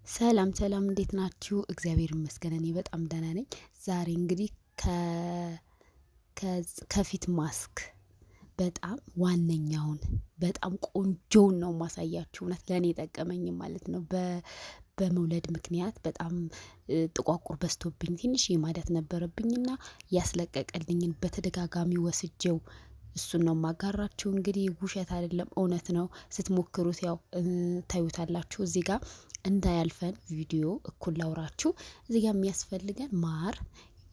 ሰላም ሰላም፣ እንዴት ናችሁ? እግዚአብሔር ይመስገን እኔ በጣም ደህና ነኝ። ዛሬ እንግዲህ ከፊት ማስክ በጣም ዋነኛውን በጣም ቆንጆውን ነው ማሳያችሁ። እውነት ለእኔ የጠቀመኝ ማለት ነው። በመውለድ ምክንያት በጣም ጥቋቁር በዝቶብኝ ትንሽ የማዳት ነበረብኝና ያስለቀቀልኝን በተደጋጋሚ ወስጄው እሱን ነው ማጋራችሁ። እንግዲህ ውሸት አይደለም እውነት ነው። ስትሞክሩት ያው ታዩታላችሁ። እዚህ ጋር እንዳያልፈን ቪዲዮ እኩል ላውራችሁ። እዚህ ጋር የሚያስፈልገን ማር፣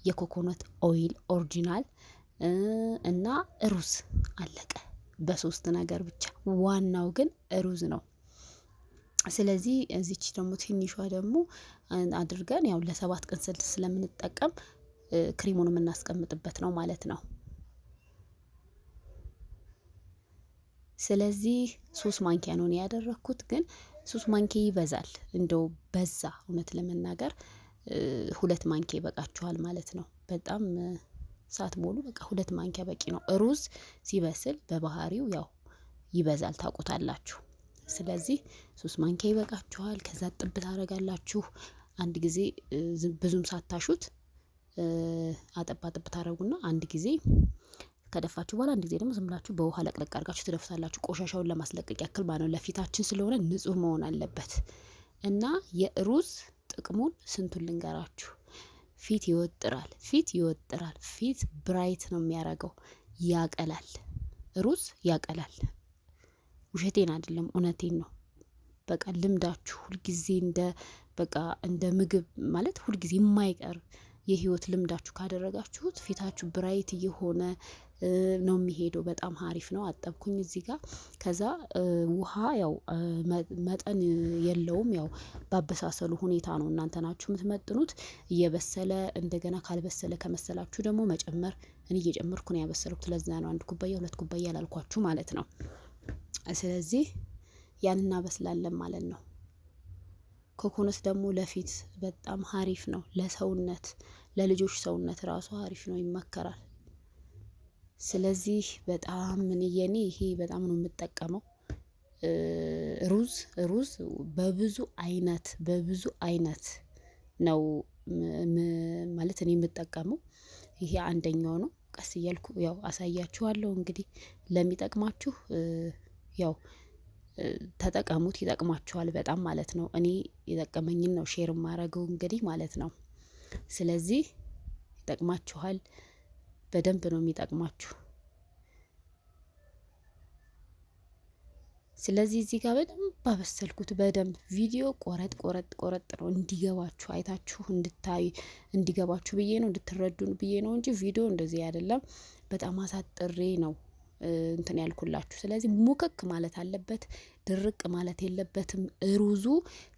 የ coconut oil original እና ሩዝ አለቀ። በሶስት ነገር ብቻ። ዋናው ግን ሩዝ ነው። ስለዚህ እዚች ደግሞ ትንሿ ደግሞ አድርገን ያው ለ7 ቀን ስለምንጠቀም ክሪሙን የምናስቀምጥበት ነው ማለት ነው። ስለዚህ 3 ማንኪያ ነው ያደረግኩት፣ ግን 3 ማንኪያ ይበዛል። እንደው በዛ እውነት ለመናገር 2 ማንኪያ ይበቃችኋል ማለት ነው። በጣም ሳትሞሉ በቃ 2 ማንኪያ በቂ ነው። ሩዝ ሲበስል በባህሪው ያው ይበዛል ታውቁታላችሁ። ስለዚህ 3 ማንኪያ ይበቃችኋል። ከዛ ጥብ ታደርጋላችሁ። አንድ ጊዜ ብዙም ሳታሹት አጠብ አጠብ ታደርጉና አንድ ጊዜ ከደፋችሁ በኋላ አንድ ጊዜ ደግሞ ዝም ብላችሁ በውሃ ለቅለቅ አድርጋችሁ ትደፉታላችሁ። ቆሻሻውን ለማስለቀቅ ያክል ማለት ነው። ለፊታችን ስለሆነ ንጹህ መሆን አለበት። እና የሩዝ ጥቅሙን ስንቱን ልንገራችሁ። ፊት ይወጥራል፣ ፊት ይወጥራል፣ ፊት bright ነው የሚያደርገው፣ ያቀላል። ሩዝ ያቀላል። ውሸቴን አይደለም፣ እውነቴን ነው። በቃ ልምዳችሁ ሁልጊዜ እንደ በቃ እንደ ምግብ ማለት ሁልጊዜ የማይቀር የህይወት ልምዳችሁ ካደረጋችሁት ፊታችሁ bright እየሆነ ነው የሚሄደው። በጣም አሪፍ ነው። አጠብኩኝ እዚህ ጋር። ከዛ ውሃ ያው መጠን የለውም፣ ያው ባበሳሰሉ ሁኔታ ነው እናንተ ናችሁ የምትመጥኑት። እየበሰለ እንደገና ካልበሰለ ከመሰላችሁ ደግሞ መጨመር። እኔ እየጨመርኩ ነው ያበሰልኩት። ለዛ ነው 1 ኩባያ 2 ኩባያ ላልኳችሁ ማለት ነው። ስለዚህ ያን እናበስላለን ማለት ነው። ኮኮነት ደግሞ ለፊት በጣም ሀሪፍ ነው። ለሰውነት ለልጆች ሰውነት ራሱ አሪፍ ነው፣ ይመከራል። ስለዚህ በጣም ምን የኔ ይሄ በጣም ነው የምጠቀመው። ሩዝ ሩዝ በብዙ አይነት በብዙ አይነት ነው ማለት እኔ የምጠቀመው። ይሄ አንደኛው ነው። ቀስ እያልኩ ያው አሳያችኋለሁ። እንግዲህ ለሚጠቅማችሁ ያው ተጠቀሙት፣ ይጠቅማችኋል በጣም ማለት ነው። እኔ የጠቀመኝን ነው share የማደርገው እንግዲህ ማለት ነው። ስለዚህ ይጠቅማችኋል፣ በደንብ ነው የሚጠቅማችሁ። ስለዚህ እዚህ ጋር በደንብ አበሰልኩት። በደንብ ቪዲዮ ቆረጥ ቆረጥ ቆረጥ ነው እንዲገባችሁ አይታችሁ እንድታይ እንዲገባችሁ ብዬ ነው እንድትረዱን ብዬ ነው እንጂ ቪዲዮ እንደዚህ አይደለም። በጣም አሳጥሬ ነው እንትን ያልኩላችሁ። ስለዚህ ሙክክ ማለት አለበት፣ ድርቅ ማለት የለበትም። ሩዙ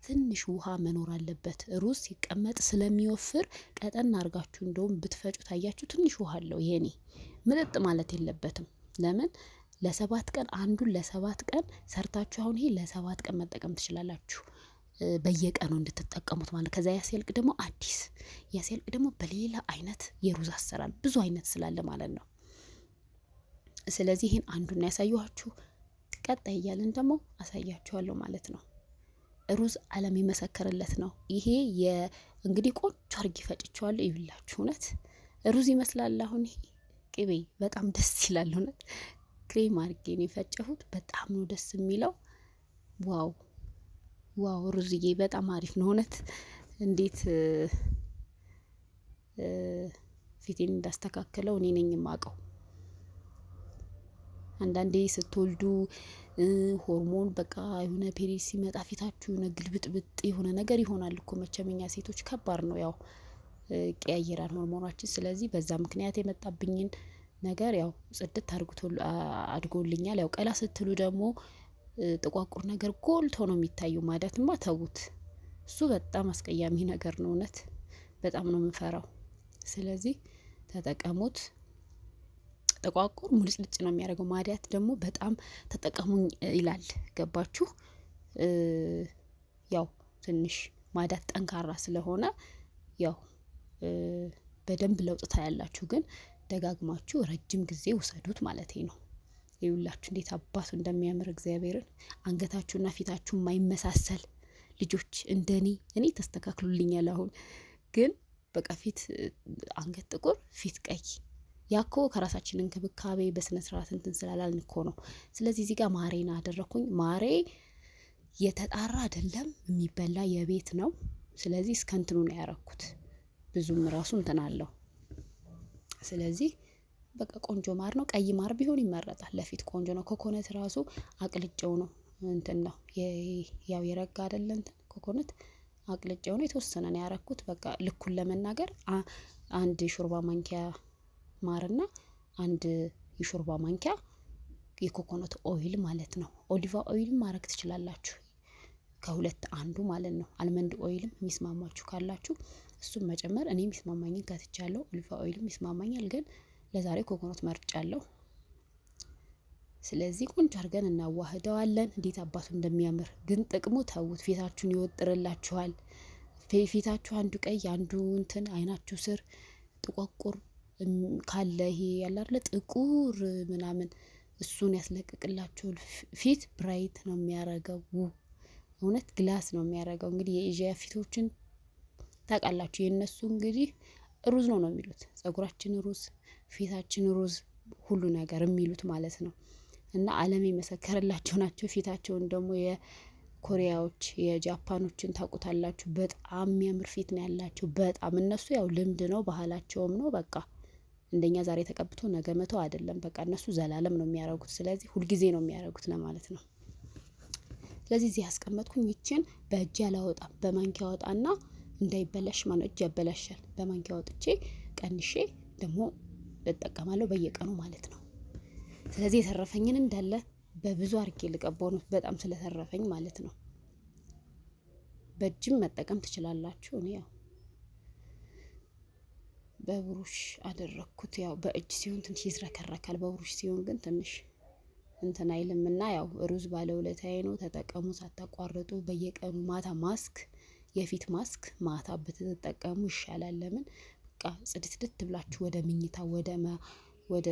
ትንሽ ውሃ መኖር አለበት። ሩዝ ሲቀመጥ ስለሚወፍር ቀጠን አድርጋችሁ እንደውም ብትፈጩ ታያችሁ ትንሽ ውሃ አለው። የኔ ምጥጥ ማለት የለበትም። ለምን ለ7 ቀን አንዱን ለ7 ቀን ሰርታችሁ አሁን ይሄ ለ7 ቀን መጠቀም ትችላላችሁ። በየቀኑ እንድትጠቀሙት ማለት ከዛ ያ ሲያልቅ ደግሞ አዲስ ያ ሲያልቅ ደግሞ በሌላ አይነት የሩዝ አሰራር ብዙ አይነት ስላለ ማለት ነው። ስለዚህ ይህን አንዱን ያሳየኋችሁ ቀጣይ እያልን ደግሞ አሳያችኋለሁ ማለት ነው። ሩዝ ዓለም የመሰከረለት ነው። ይሄ እንግዲህ ቆንጆ አድርጌ ፈጭቼዋለሁ። ይብላችሁ እውነት ሩዝ ይመስላል። አሁን ይሄ ቅቤ በጣም ደስ ይላል። እውነት ክሬም አድርጌ ነው የፈጨሁት። በጣም ነው ደስ የሚለው። Wow wow ሩዝዬ በጣም አሪፍ ነው እውነት። እንዴት ፊቴን እንዳስተካከለው እኔ ነኝ የማውቀው። አንዳንዴ ስትወልዱ ሆርሞን በቃ የሆነ period ሲመጣ ፊታችሁ የሆነ ግልብጥብጥ የሆነ ነገር ይሆናል እኮ መቼም እኛ ሴቶች ከባድ ነው፣ ያው ይቀያየራል ሆርሞናችን። ስለዚህ በዛ ምክንያት የመጣብኝን ነገር ያው ጽድት አድርጎልኛል። ያው ቀላ ስትሉ ደግሞ ጥቋቁር ነገር ጎልቶ ነው የሚታየው። ማዳትማ ተዉት፣ እሱ በጣም አስቀያሚ ነገር ነው። እውነት በጣም ነው የምፈራው። ስለዚህ ተጠቀሙት። ጥቋቁር ሙልጭልጭ ነው የሚያደርገው። ማዲያት ደግሞ በጣም ተጠቀሙኝ ይላል። ገባችሁ? ያው ትንሽ ማዲያት ጠንካራ ስለሆነ ያው በደንብ ለውጥ ታያላችሁ። ግን ደጋግማችሁ ረጅም ጊዜ ውሰዱት ማለት ነው። ይኸውላችሁ እንዴት አባቱ እንደሚያምር እግዚአብሔርን። አንገታችሁና ፊታችሁ የማይመሳሰል ልጆች እንደኔ እኔ ተስተካክሉልኛል። አሁን ግን በቃ ፊት አንገት ጥቁር ፊት ቀይ ያኮ ከራሳችን እንክብካቤ በስነ ስርዓት እንትን ስላላልን እኮ ነው። ስለዚህ እዚህ ጋር ማሬን አደረኩኝ። ማሬ የተጣራ አይደለም የሚበላ የቤት ነው። ስለዚህ እስከ እንትኑ ነው ያረኩት። ብዙም ራሱ እንትን አለው። ስለዚህ በቃ ቆንጆ ማር ነው። ቀይ ማር ቢሆን ይመረጣል። ለፊት ቆንጆ ነው። ኮኮነት ራሱ አቅልጬው ነው እንትን ነው ያው የረጋ አይደለ እንትን ኮኮነት አቅልጬው ነው የተወሰነ ነው ያረኩት። በቃ ልኩን ለመናገር አንድ የሾርባ ማንኪያ ማርና አንድ የሾርባ ማንኪያ የ coconut oil ማለት ነው። Olive oil ማድረግ ትችላላችሁ። ከሁለት አንዱ ማለት ነው። Almond oil ም የሚስማማችሁ ካላችሁ እሱን መጨመር። እኔ የሚስማማኝን ከትቻለሁ። Olive oil ም ይስማማኛል፣ ግን ለዛሬ ኮኮኖት መርጫለሁ። ስለዚህ ቆንጆ አድርገን እናዋህደዋለን። እንዴት አባቱ እንደሚያምር ግን ጥቅሙ ተዉት። ፊታችሁን ይወጥርላችኋል። ፊታችሁ አንዱ ቀይ አንዱ እንትን አይናችሁ ስር ጥቋቁር ካለ ይሄ ያለ አይደለ ጥቁር ምናምን እሱን ያስለቅቅላችኋል። ፊት bright ነው የሚያረገው። እውነት glass ነው የሚያረገው። እንግዲህ የኤዥያ ፊቶችን ታውቃላችሁ። የእነሱ እንግዲህ ሩዝ ነው ነው የሚሉት። ጸጉራችን ሩዝ፣ ፊታችን ሩዝ፣ ሁሉ ነገር የሚሉት ማለት ነው። እና ዓለም የመሰከረላቸው ናቸው። ፊታቸውን ደግሞ የኮሪያዎች የጃፓኖችን ታውቁታላችሁ። በጣም የሚያምር ፊት ነው ያላቸው። በጣም እነሱ ያው ልምድ ነው ባህላቸውም ነው። በቃ እንደኛ ዛሬ ተቀብቶ ነገ መተው አይደለም። በቃ እነሱ ዘላለም ነው የሚያረጉት። ስለዚህ ሁልጊዜ ነው የሚያረጉት ለማለት ነው። ስለዚህ እዚህ ያስቀመጥኩኝ ይችን በእጅ አላወጣም፣ በማንኪያ አወጣና እንዳይበላሽ ማለት እጅ ያበላሻል። በማንኪያ አወጥቼ ቀንሼ ደግሞ እጠቀማለሁ በየቀኑ ማለት ነው። ስለዚህ የተረፈኝን እንዳለ በብዙ አርጌ ልቀባው ነው፣ በጣም ስለተረፈኝ ማለት ነው። በእጅም መጠቀም ትችላላችሁ። እኔ ያው በብሩሽ አደረኩት። ያው በእጅ ሲሆን ትንሽ ይዝረከረካል፣ በብሩሽ ሲሆን ግን ትንሽ እንትን አይልምና ያው ሩዝ ባለውለታዬ ነው። ተጠቀሙ ሳታቋርጡ በየቀኑ ማታ ማስክ፣ የፊት ማስክ ማታ ብትጠቀሙ ይሻላል። ለምን በቃ ጽድትድት ብላችሁ ወደ ምኝታ ወደ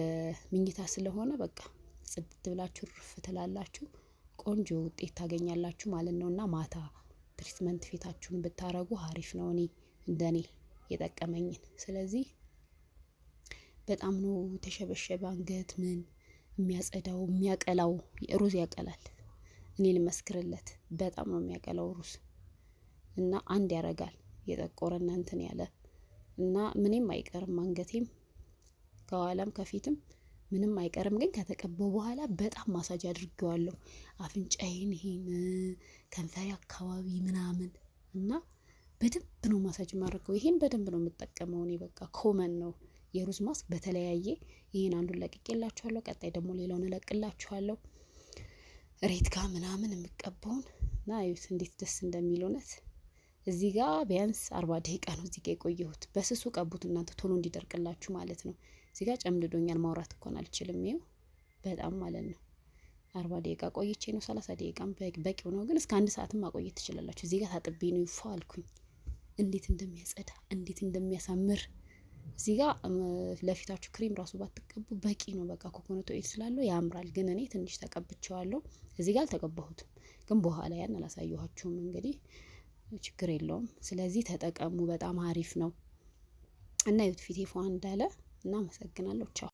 ምኝታ ስለሆነ በቃ ጽድት ብላችሁ እርፍ ትላላችሁ። ቆንጆ ውጤት ታገኛላችሁ ማለት ነውና ማታ treatment ፊታችሁን ብታረጉ አሪፍ ነው። እኔ እንደኔ የጠቀመኝን። ስለዚህ በጣም ነው የተሸበሸበ አንገት ምን የሚያጸዳው የሚያቀላው ሩዝ ያቀላል። እኔ ልመስክርለት በጣም ነው የሚያቀላው ሩዝ እና አንድ ያረጋል የጠቆረና እንትን ያለ እና ምንም አይቀርም አንገቴም ከኋላም ከፊትም ምንም አይቀርም። ግን ከተቀባው በኋላ በጣም ማሳጅ አድርጌዋለሁ አፍንጫዬን፣ ይሄን ከንፈሬ አካባቢ ምናምን እና በደንብ ነው ማሳጅ የማደርገው። ይሄን በደንብ ነው የምጠቀመው እኔ በቃ common ነው የሩዝ ማስክ በተለያየ ይሄን አንዱን ለቅቄላችኋለሁ። ቀጣይ ደግሞ ሌላውን እለቅላችኋለሁ። ሬት ጋር ምናምን የምቀባውን እና እዩት እንዴት ደስ እንደሚል እውነት። እዚህ ጋር ቢያንስ 40 ደቂቃ ነው እዚህ ጋር የቆየሁት። በስሱ ቀቡት እናንተ ቶሎ እንዲደርቅላችሁ ማለት ነው። እዚህ ጋር ጨምድዶኛል፣ ማውራት እንኳን አልችልም። ይኸው በጣም ማለት ነው 40 ደቂቃ ቆይቼ ነው። 30 ደቂቃም በቂው ነው፣ ግን እስከ አንድ ሰዓትም ማቆየት ትችላላችሁ። እዚህ ጋር ታጥቤ ነው ይፏ አልኩኝ። እንዴት እንደሚያጸዳ እንዴት እንደሚያሳምር። እዚህ ጋር ለፊታችሁ ክሬም ራሱ ባትቀቡ በቂ ነው። በቃ coconut oil ስላለው ያምራል። ግን እኔ ትንሽ ተቀብቼዋለሁ። እዚህ ጋር አልተቀባሁትም፣ ግን በኋላ ያን አላሳየኋችሁም። እንግዲህ ችግር የለውም። ስለዚህ ተጠቀሙ፣ በጣም አሪፍ ነው እና ዩት ፊቴ ፏ እንዳለ እና አመሰግናለሁ። ቻው።